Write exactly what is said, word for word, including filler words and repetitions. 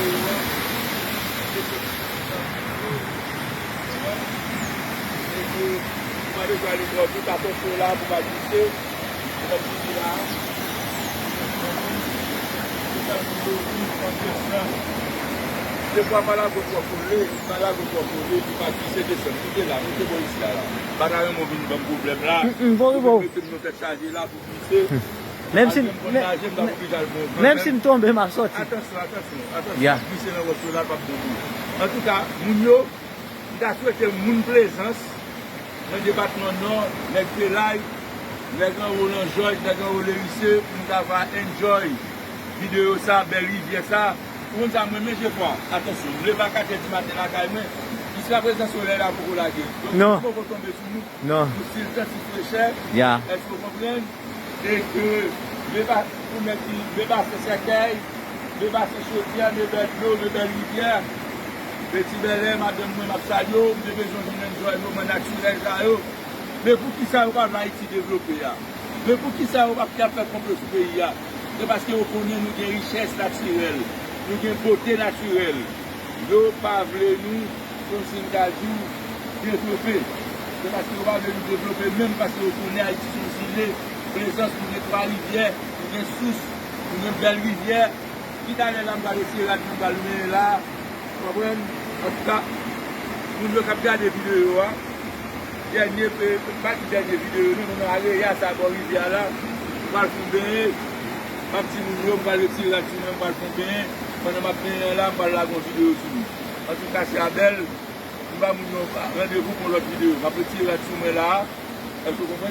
Ou pa bezwen ale twò vit, atansyon la pou pa glise. Ou konn ki di la. Defwa pa lago twò kole, pa lago twò kole, li pa glise desann. Kite la, kite bò isi a la. Pa ta renmen w vin ban m pwoblèm la. Mm, mm, bon, bon. Ou mete m nan tèt chaje la pou glise. Menm si, menm si m tonbe, m ap soti. Atansyon, atansyon, atansyon. Ya. Glise nan wòch yo la, l p ap bon pou ou. Antouka, moun yo, m ta swete moun Plezans, nan depatman Nò, nèg Felay, nèg anwo nan Jòj, nèg anwo Lerise, pou nou ta va enjoy videyo sa, bèl rivyè sa. Ou konn sa, mwen menm, je fwa, atansyon, m leve a kat è di maten lakay mwen, jiska prezan solèy la poko lage. Donk, non, li poko tonbe sou nou. Non. Pou stil tan ti frechè. Ya. Èske w konprann? E ke, me ba, pou nèg ki, me ba se sèkèy, me ba se chodyè, me bèl dlo, me bèl rivyè. Peti Bèlè, madanm mwen, m ap salye w, m te bezwen vin enjoy moman natirèl sa yo. Men poukisa yo pa vle Ayiti devlope a? Men poukisa yo p ap, k ap fè konplo sou peyi a? Se paske yo konnen nou gen richès natirèl, nou gen bote natirèl. Yo pa vle nou, kòmsi m ta di w, devlope. Se paske yo pa vle nou devlope menm, paske yo konnen Ayiti se yon zile. Plezans, nou gen twa rivyè, nou gen sous, nou gen bèl rivyè. Pi talè la, m pral retire rad mwen, m pral menyen la. Konprann? Antouka, moun yo k ap gade videyo a, dènye, e, pa di dènye videyo, non, non, non, ale ya sa bò rivyè a la. M pral fè yon benyen. M ap di moun yo, m pral retire rad sou mwen, m pral fè yon benyen. Pandan m ap benyen an la, m pral lage yon videyo sou nou. Antouka, se Abèl. M ba moun yo randevou pou lòt videyo. M ap retire rad sou mwen la. Èske w konprann?